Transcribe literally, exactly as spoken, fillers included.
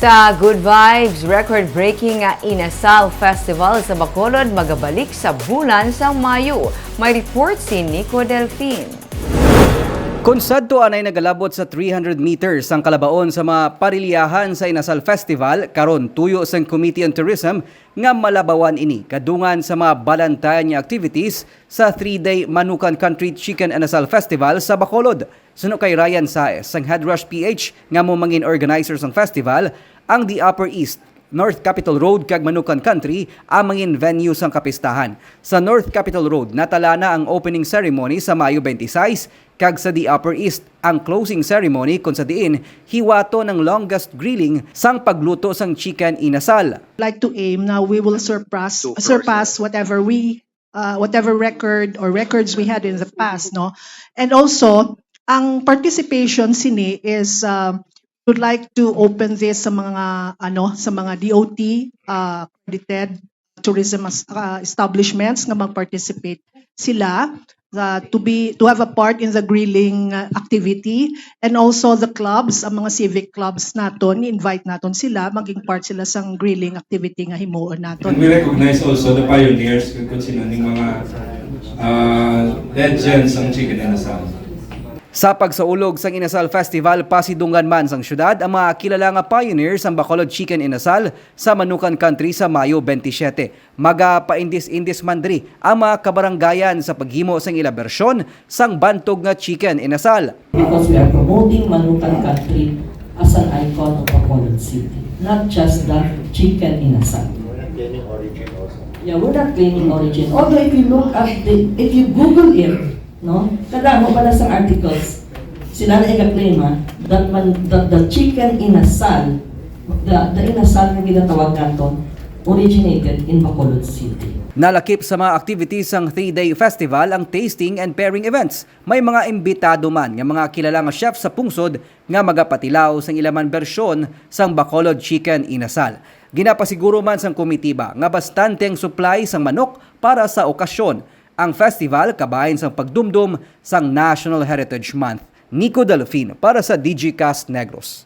Sa Good Vibes, record-breaking nga Inasal Festival sa Bacolod magabalik sa bulan sang Mayo. May report si Nico Delfin. Kon sadto anay nagalabot sa three hundred meters ang kalabaon sa mga parilyahan sa Inasal Festival, karon tuyo sang Committee on Tourism nga malabawan ini kadungan sa mga balantayan nga activities sa three-day Manukan Country Chicken Inasal Festival sa Bacolod. Suno kay Ryan Saez sang Headrush P H nga mo mangin organizer sang festival, ang The Upper East, North Capitol Road kag Manukan Country ang mangin venue sang kapistahan. Sa North Capitol Road, natala na ang opening ceremony sa Mayo twenty-six, kag sa The Upper East ang closing ceremony, kon sa diin hiwaton ang longest grilling sang pagluto sang chicken inasal. Like to aim na we will surpass Two crores. surpass whatever we uh, whatever record or records we had in the past, no? And also, ang participation sini is uh, would like to open this sa mga ano, sa mga D O T uh, accredited tourism as- uh, establishments nga mag-participate sila uh, to be to have a part in the grilling uh, activity, and also the clubs, ang mga civic clubs naton, invite naton sila, maging part sila sang grilling activity nga himuon naton. And we recognize also the pioneers, kung sino ning mga uh, legends ang Chicken Inasal. Sa pagsaulog sang Inasal Festival, pasidunggan man sang syudad ang mga kilala nga pioneer sang Bacolod Chicken Inasal sa Manukan Country sa Mayo twenty-seven. Magapaindis-indis man diri ang mga kabaranggayan sa paghimo sang ila bersyon sang bantog nga chicken inasal. Because we are promoting Manukan Country as an icon of Bacolod City, not just the chicken inasal. We're not claiming origin also. Yeah, we're not claiming origin. Although if you look at the, if you Google it, no, kadamo pa na sang articles. Sila na ika-claim, ha, that man, that the chicken inasal, the, the inasal nga ginatawag naton, originated in Bacolod City. Nalakip sa mga activities sang three-day festival ang tasting and pairing events. May mga imbitado man nga mga kilala nga chef sa pungsod nga magapatilaw sang ila man bersyon sang Bacolod Chicken Inasal. Ginapasiguro man sang komitiba nga bastante ang supply sang manok para sa okasyon. Ang festival kabahin sang pagdumdom sang National Heritage Month. Nico Delfin para sa Digicast Negros.